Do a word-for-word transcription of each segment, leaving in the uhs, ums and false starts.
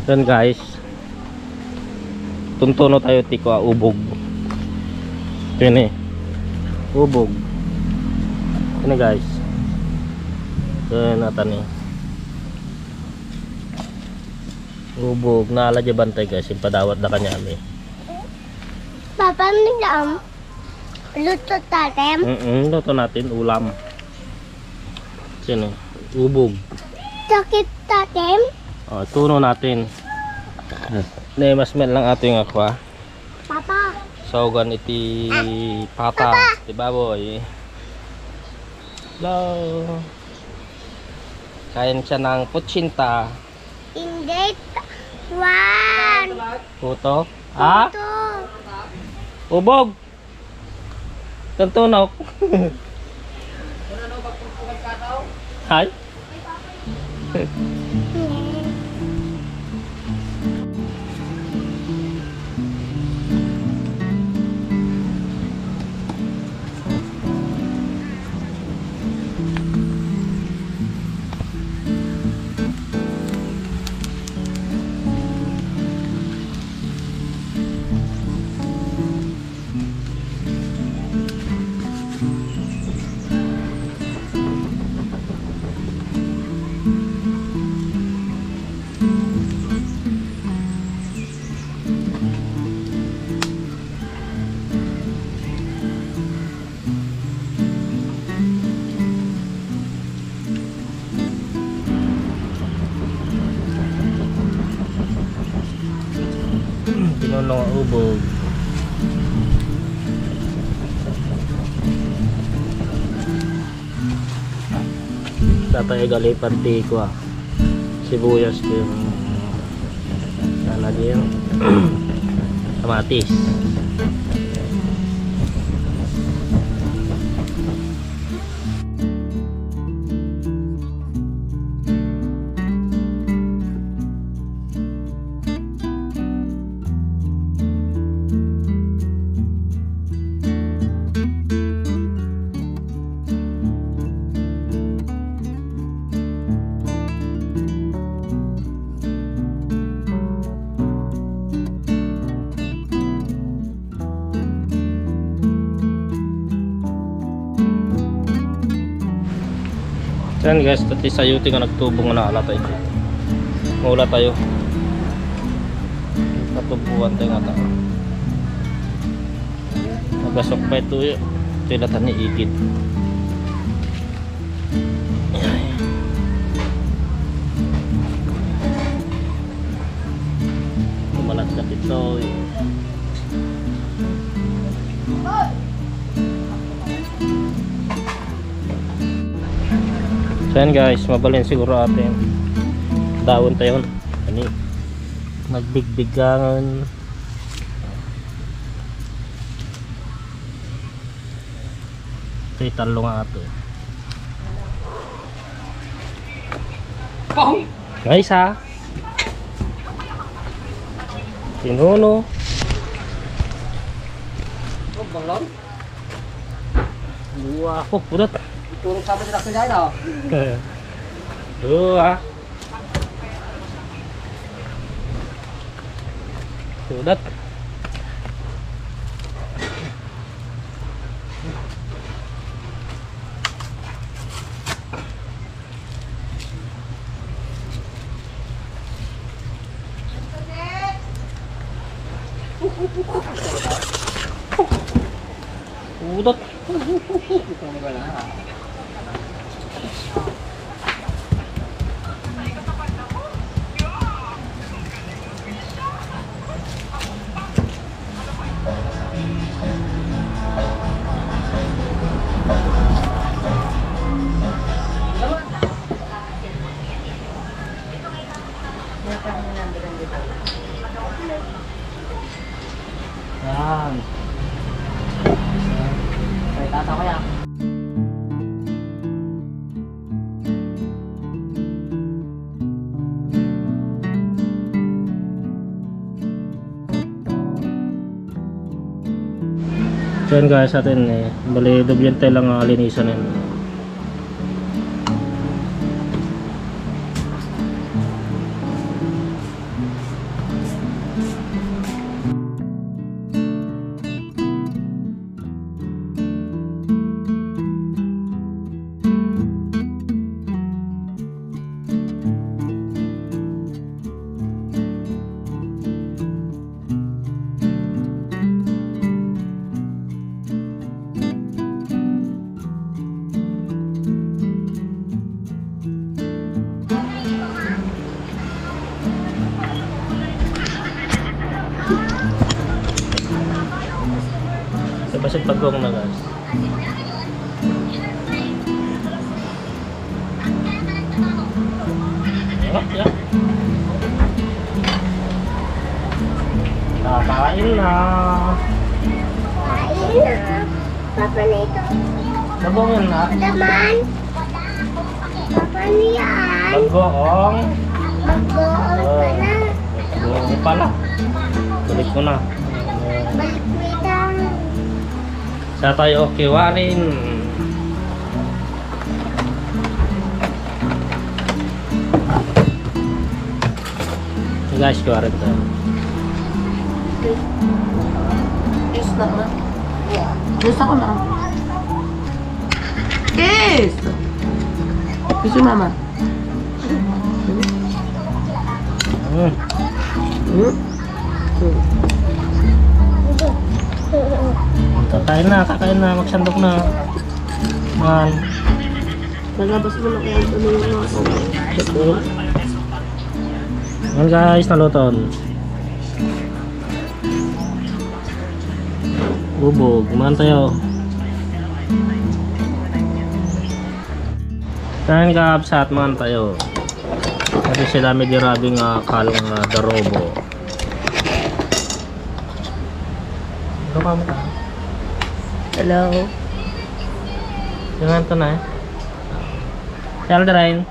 Yan guys. Tuntuno tayo ti kua, ubog. Kini. Ubog. Kini guys. Kaya natan ni. Ubog. Naala di bantay guys. Impadawat da kanyami. Papa, ano yan? Luto tatem? Mm-mm, luto natin ulam. Sino? Ubog. Sakit tatem? Oh, tuno natin. Ne, mas mel lang ato yung akwa. Papa. Saugan iti pata, Papa. Iti baboy. Hello. Kain siya ng kutsinta. Indeed. One. Puto? Ha? Puto. Ubog. Tuntunok. Hay? Pinuno nga ubog. Tatay galipan ti kua. Sibuyas ko yung sana yung kamatis. Yan guys, pati sayote nga nagtubo nga naala tayo. Maula tayo. Katubuan tayo nga tao. Magasok pa ito, eh. Ito yung latan ni Igid. Kumalat na ito, eh. So yan guys, mabalin siguro atin. Daon tayo. Ani, magbigbigangan. Ito yung talo nga ato. Pahong! Guys ha. Pinuno. Oh, balon. Dua ako, pudot. Turun sa amin sa dyan, oh. Dua. Pudot. Udot. Yan. Kay tata ko yan. So yun guys, atin eh, bali, dubliente lang ang linisan yun. Sa bagong na, guys. Sarap yan. Kakain na. Kain na. Papa na ito. Sabungan na. Daman. Papa niyan. Bagoong. Bagoong pala. Bagoong pala. Balik ko na. Balik ko na. Sa tayo, okay, warin. Guys, warin tayo. Yes na, ma. Yes ako na. Yes! Gusto, mama? Mm. Mm. Kakain na, kakain na, magsandok na. Man. Nalabas mo na kaya ang tuloy mo. Yan guys, naluto. Ubog, man tayo. Kain ka, absat man tayo. Kasi sila may dirabi nga kalong nga darobo. Ano ka mo ka? Hello. Yung anto na eh. Si Aldrin.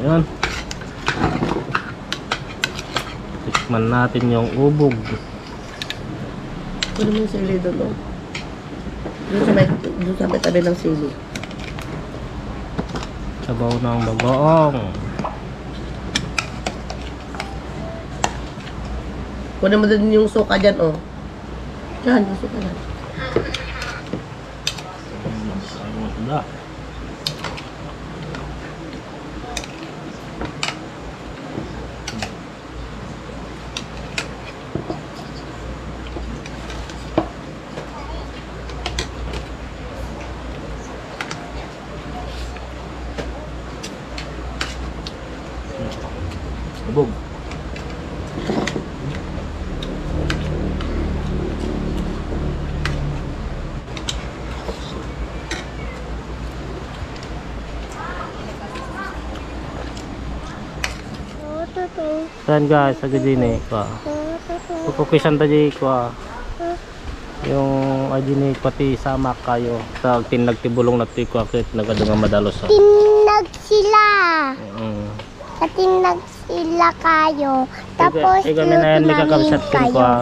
Ayun. Tikman natin yung ubog. Pwede mo yung sili doon, oh. Doon sa may, doon sa may tabi ng sili. Sabaw ng bagoong. Kunin mo din yung suka dyan, oh. Yan, yung suka dyan. Wala. Ubog. Yan guys, agad din eh, kwa. Kukukisan ta di, kwa. Yung ay din eh, pati samak kayo. Tag tinlag ti bulong na ti, kwa, ket nagadu nga madalus, ah. Tinlag sila. Mm. Sa tinlag sila kayo. Tapos, ikaw, ikaw, luto namin kayo. Minayan mi kakabsat ken, kwa.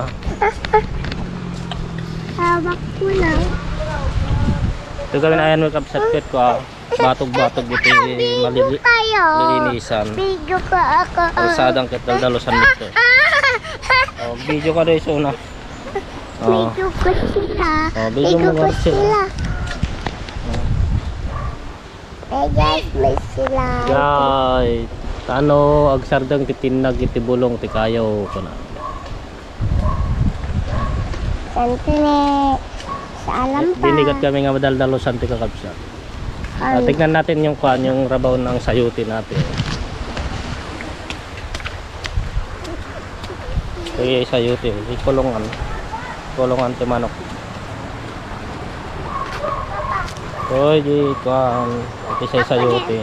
Hawak ko lang. Ikaw, minayan mi kakabsat ken, kwa. Batog-batog iti malili-, kayo. Lilinisan. Video ko ako. Kalsadang ket daldalusan dito. Oh, video ka dahil suna. Oh. Video ko sila. Oh, video mo ko sila. Hey guys, may sila. Guys, tano agsardeng ti tinlag iti bulong ti kayo, kuna. Santini. Sa alam pa. Binigat kami nga madaldalusan ti kakabsat. Ah, tignan natin yung kwan, yung rabaw ng sayote natin. Sige, sayote. Di kulungan. Kulungan ti manok. Hoy, di kwan. Iti say sayote.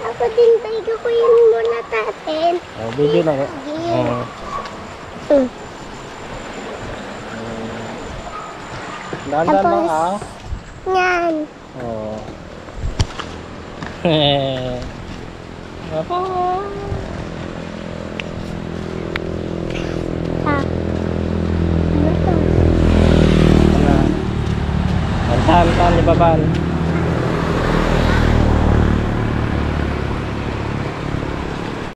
Ako din, tayo ko yun muna natin. Oh, video na. Sige. Oo. Mm. Dahan-dahan lang, ah. Yan. Oh. Apa? Ah. Ano to? Ano? Antan, antan, ibaban.